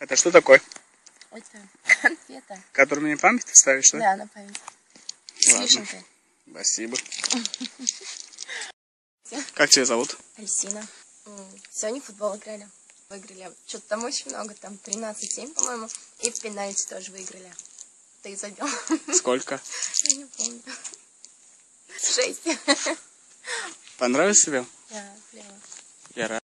Это что такое? Это конфета. Которую мне память ставишь, да? Да, на память. С вишенкой. Спасибо. Как тебя зовут? Альсина. Сегодня в футбол играли. Выиграли. Что-то там очень много, там 13-7, по-моему. И в пенальти тоже выиграли. Ты забил. Сколько? Я не помню. 6. Понравилось тебе? Да, клево. Я рад.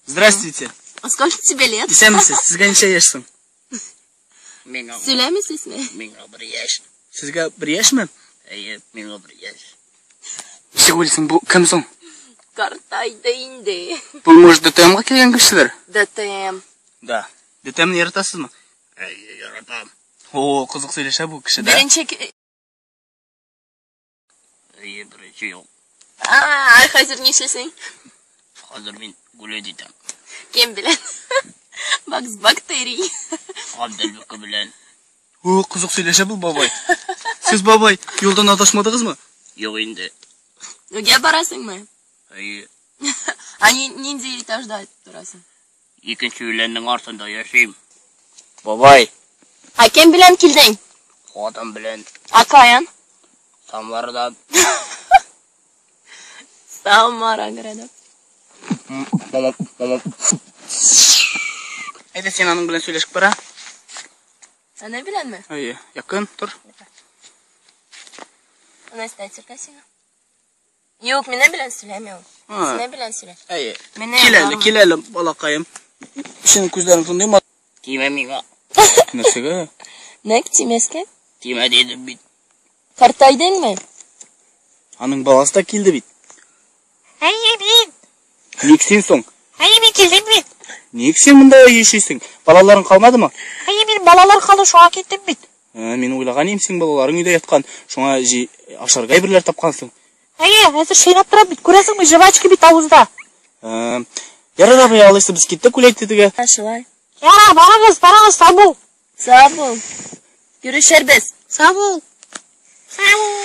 Здравствуйте. А сколько тебе лет? 70. Сезгә ничә яшь соң? Сөйләмисезме? Миңа 1 яшь. Сезгә 1 яшьме? Әйе, миңа 1 яшь. Ничек уйлыйсың, бу кем соң? Картайды инде. Бу, может, ДТМга килгән кешеләр? ДТМ. Да. ДТМны яратасызмы? Әйе, яратам. О, кызык сөйләшә бу кеше, да? Беренче... Әйе, беренче юл. А, хәзер нишлисең? Хәзер мин гулять итәм. Кем белән? Бакс бактерий. Габделбеке белән. О, кызык сөйләшә бу бабай. Сез, бабай, юлдан адашмадыгызмы? Юк инде. Өйгә барасыңмы? Әйе. А нинди этажда торасың? Икенче үләннең артында яшим. Бабай. А кем белән килдең? Хатын белән. А каян? Самарадан. Самара городок. Әйдә, син аның белән сөйләшеп бара. Аны беләнме? Әйе, якын тор. Ана сиңа. Юк, мине белән сөйләмә ул. Сине белән сөйлә. Әйе. Мине Кил әле, кил әле, балакаем. Синең күзләрең шундый матур. Тимә миңа. Нәрсәгә? Ник тимәскә? Тимә дидем бит. Картайдыңмы? Аның баласы да килде бит. Әйе, мин. Ник син соң? Әйе, мин килдем бит. Ник син монда яшисең? Балаларың калмадымы? Әйе, мин балалар калды, шуңа киттем бит. Мин уйлаган идем, син балаларың өйдә яткан, шуңа ашарга әйберләр тапкансың. Әйе, хәзер чәйнәп торам бит, күрәсеңме, жвачка бит авызда. Ярар, абый, алайса без киттек гулять итәргә. Шулай. Ярар, барыгыз, барыгыз, сау бул. Сау бул. Күрешербез. Сау бул. Сау бул.